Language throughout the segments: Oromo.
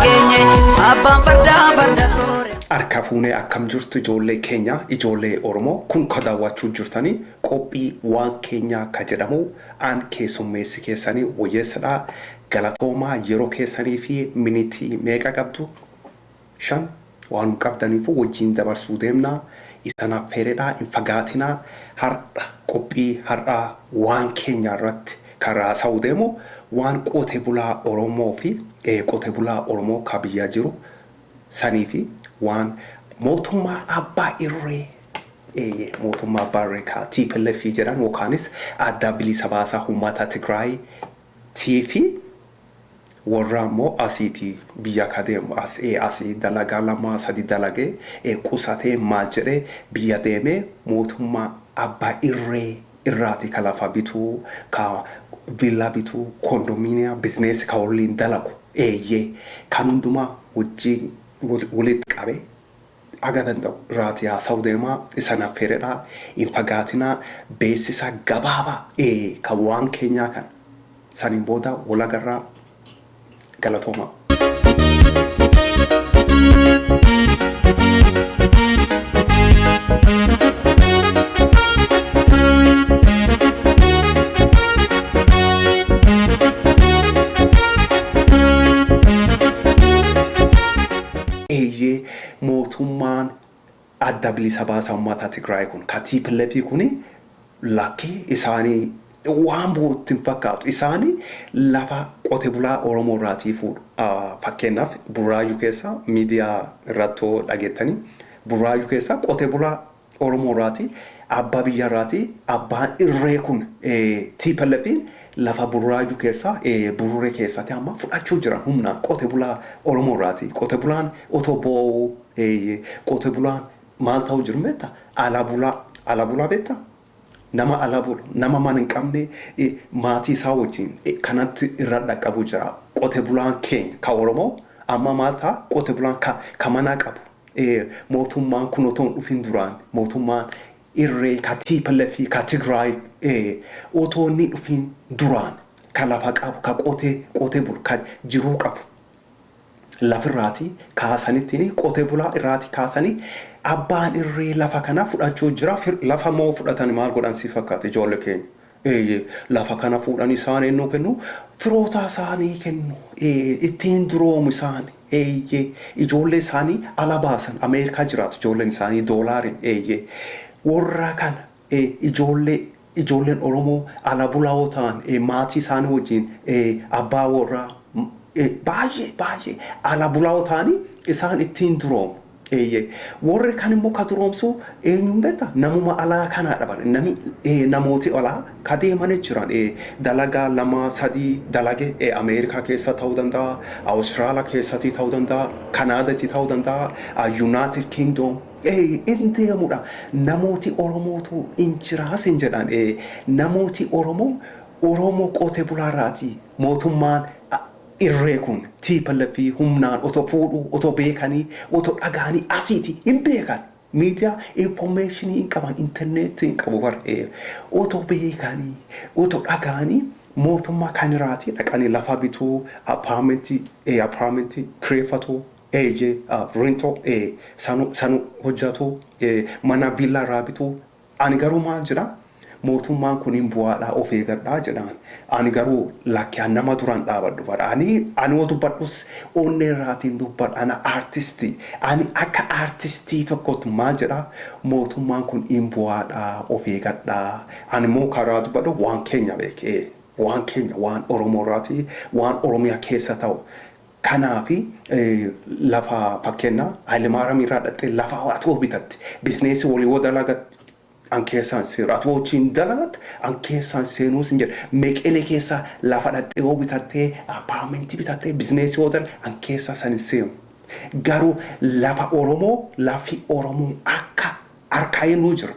Geenye abbaan fardaa farda soore. Harka fuunee, akkam jirtu ijoollee keenya, ijoollee Oromoo? Kun ka daawwachuu jirtanii qophii Waan Keenyaa ka jedhamu. An keessummeessi keessanii Wayyeessadha. Galatoomaa. Yeroo keessanii fi minitii meeqa qabdu, 5 waan qabdaniifu wajjin dabarsuu deemna. Isan affeeredha, hin fagaatinaa. Har'a qophii har'aa Waan Keenyaa irratti kan haasa'uu deemu waan qote bulaa Oromoo fi qote bulaa Oromoo ka biyya jiru sanii fi waan mootummaa abbaa irree, mootummaa abbaa irree ka TPLF jedhan yookaanis Adda Bilisa Baasaa Uummata Tigraay tii fi warra ammoo asiiti biyya ka deemu, asii dalagaa lama sadi dalagee qusatee maal jedhee biyya deemee mootummaa abbaa irree irraati ka lafa bituu, ka villaa bituu, condominium business ka waliin dalagu, eeyyee, kan hundumaa wajjin walitti qabee aga danda'u irraati haasa'u deemaa. Isan affeeredha, hin fagaatinaa. Beeksisa gabaabaa kan Waan Keenyaa kan saniin booda walagarraa. Galatoomaa. Eeyyee, mootummaan Adda Bilisa Baasaa Uummata Tigraay kun, ka TPLF kun, lakki isaanii waan bu'uutti hin fakkaatu. Isaanii lafa qote bulaa Oromoo irraatii fuudhu. Fakkeenyaaf, Burraayyuu keessa, miidiyaa irratti hoo dhageettanii, Burraayyuu keessa qote bulaa Oromoo irraatii, abbaa biyya irraatii, abbaan irree kun TPLF'n lafa Burraayyuu keessa, Burree keessatti amma fudhachuu jiran humnaan qote bulaa Oromoo irraatii. Qote bulaan otoo boo'uu, qote bulaan maal ta'uu jiru beektaa? Ala bulaa, ala bulaa beektaa? Nama ala bulu, nama mana hin qabne, maatii isaa wajjin kanatti irra dhaqqabu jira. Qote bulaan keenya ka Oromoo amma maal ta'a? Qote bulaan ka mana qabu, mootummaan kun otoo hin dhufin duraan, mootummaan irree ka TPLF ka Tigraay otoo inni dhufin duraan, ka lafa qabu, ka qotee bulu, ka jiruu qabu lafirraati kaasanitti, qote bulaa irraati kaasanii abbaan irree lafa kana fudhachuu jira. Lafa moo fudhatan maal godhan si fakkaata, ijoollee keenya? Eeyyee, lafa kana fuudhan isaan eenyu kennu? Firoota isaanii kennu, ittiin duroomu isaan. Eeyyee, ijoollee isaanii ala baasan, Ameerikaa jiraatu ijoolleen isaanii doolaariin. Eeyyee, warra kana ijoolleen Oromoo ala bulaa ta'an maatii isaanii wajjin, abbaa warraa baay'ee baay'ee ala bulaa ta'anii isaan ittiin duroomu. Eeyyee, warri kan immoo ka duroomsu eenyuun beektaa? Namuma alaa kanaa dhaban. Nami namooti alaa ka deemanii jiran, dalagaa lama sadii dalage, Ameerikaa keessa ta'uu danda'a, Awustiraaliyaa keessatti ta'uu danda'a, Kanaadaatti ta'uu danda'a, United Kingdom in deemudha. Namooti Oromootu in jiraas hin jedhan. Namooti Oromoo, Oromoo qote bulaarraati mootummaan irree kun TPLF humnaan otoo fuudhuu, otoo beekanii, otoo dhagahanii asiiti hin beekan. Miidiyaa information hin qaban, intarneetii hin qabu bar. Otoo beekanii, otoo dhagahanii, mootummaa kanirraati dhaqanii lafa bituu, apartmentii kireeffatu, eeyyee, rental sanu hojjatu, mana villaa irraa bituu. Ani garuu maal jedha? Mootummaan kun hin bu'aadha, of eegadhaa jedhaan. Ani garuu lakki, an nama duraan dhaabadhu bara. Ani yoo dubbadhus onnee irraatiin dubbadha. Ana aartistii. Ani akka aartistii tokkotti maal jedha? Mootummaan kun hin bu'aadha, of eegadhaa. Ani immoo karaa dubbadhu waan keenya beekee. Waan keenya, waan Oromoo irraati, waan Oromiyaa keessa ta'u. Kanaafi lafa, fakkeenyaa, Hayilemaariyaam irraa dhaqxee lafa atoo bitatte, businessii walii woo dalagatte, an keessaan seenu, ati wajjin dalagatte, an keessaan seenuu sin jedha. Meqelee keessa lafa dhaqxee yoo bitattee, apartmentii bitattee, businessii yoo dalagatte, an keessaa san hin seenu. Garuu lafa Oromoo, lafi Oromoo akka harka eenyuu jira?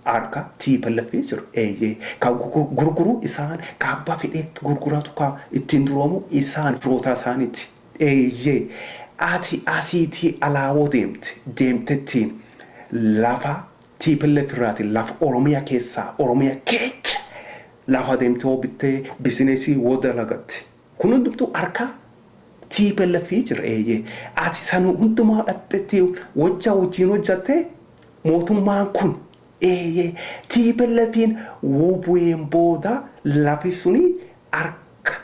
Harka TPLF jiru. Eeyyee, ka gurguru isaan, ka abbaa fedheetti gurguratu, ka ittiin duroomu isaan firoota isaaniiti. Eeyyee, ati asiitii alaawoo deemte deemtettiin lafa TPLF irraati, lafa Oromiyaa keessaa, Oromiyaa keessa lafa deemtee hoo bittee businessii hoo dalagatte, kun hundumtuu harka TPLF jira eeyyee. Ati san hundumaa dhaqxetti wajja wajjin hojjatte mootummaan kun eeyyee TPLFin woo bu'een booda lafi suni harka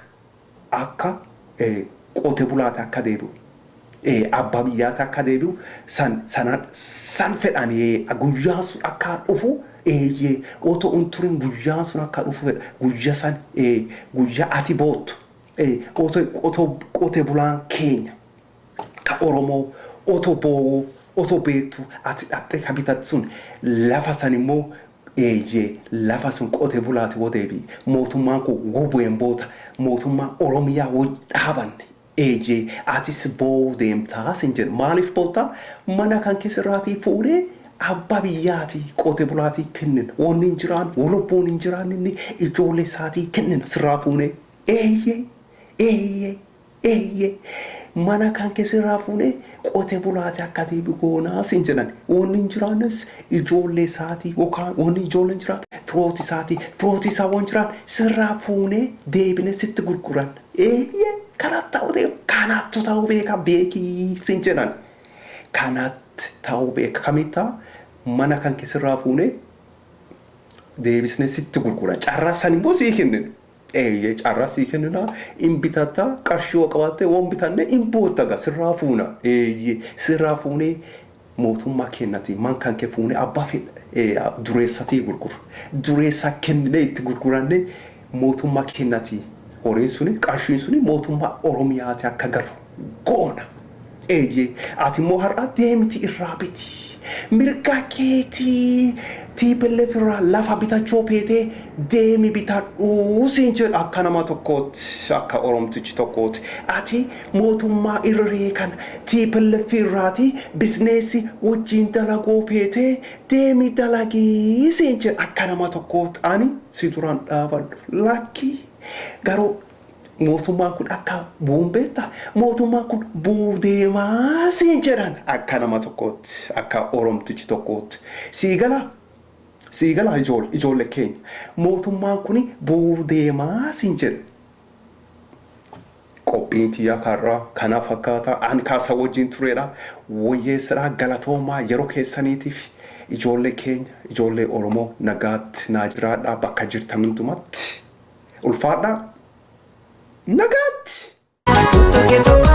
akka qote bulaati akka deebi'u, abbaa biyyaati akka deebi'u san sana san fedhan. Guyyaan sun akka dhufu eeyyee otoo hin turin guyyaan sun akka dhufu fedha. Guyya san, guyyaa ati boottu, otoo qote bulaan keenya ka Oromoo otoo boo'uu otoo beektu ati dhaxxee ka bitattu sun lafa san immoo eeyyee lafa sun qote bulaati woo deebi'i mootummaan kun woo bu'een booda mootummaa Oromiyaa woo dhaabanne eeyyee atis boo'uu deemtaa sin jedhu. Maaliif boottaa? Mana kan keessirraatii fuudhee abbaa biyyaatii qote bulaatii kennin. Wanni hin jiraan lubbuun hin jiraan inni ijoollee isaatii kennin sirraa fuunee. Eeyyee, eeyyee, eeyyee, mana kan keessirraa fuunee qote bulaati akka deebi goonaa sin jedhan. Wanni hin jiraannes ijoollee isaatii yookaan wanni ijoollee hin jiraan firooti isaatii, firooti isaa waan jiraan sirraa fuunee deebine sitti gurguran. Eeyyee, kanatti ta'uu deema, kanattu ta'uu beeka beekii sin jedhan. Kanatti ta'uu beeka. Kamittaa mana kan keessirraa fuunee deebisnee sitti gurguran. Carraa san immoo sii kennin. Eeyyee, carraa sii kenninaa, hin bitatta. Qarshii yoo qabaatte waan bitanne hin bootta gaa sirraa fuuna. Eeyyee, sirraa fuunee mootummaa kennati man kan kee fuunee abbaa fedha dureessatii gurguru. Dureessaa kenninee itti gurguranne mootummaa kennati. Horiin suni, qarshiin suni mootummaa Oromiyaati akka galu goona. Eeyyee, ati immoo har'a deemti irraa biti. Mirga keetii TPLF irraa lafa bitachuu feetee deemi bitadhuu siin jedhu akka nama tokkootti, akka Oromtichi tokkootti. Ati mootummaa irree kana TPLF irraati business wajjin dalaguu feetee deemi dalagii siin jedhu akka nama tokkootti. Ani si duraan dhaabadhu lakki, garuu mootummaan kun akka bu'uun beektaa, mootummaan kun bu'uu deemaa siin jedhan akka nama tokkootti, akka Oromtichi tokkootti. Sii galaa, sii galaa, ijoollee keenya, mootummaan kun bu'uu deemaa siin jedhu. Qophiin kiyyaa karraa kana fakkaata. Ani kaasa wajjin turedha wayyeessadha. Galatoomaa yeroo keessaniitiif. Ijoollee keenya, ijoollee Oromoo, nagaatti naa jiraadha. Bakka jirtan hundumatti ulfaadhaa, nagaatti. Tuttuqi tokko.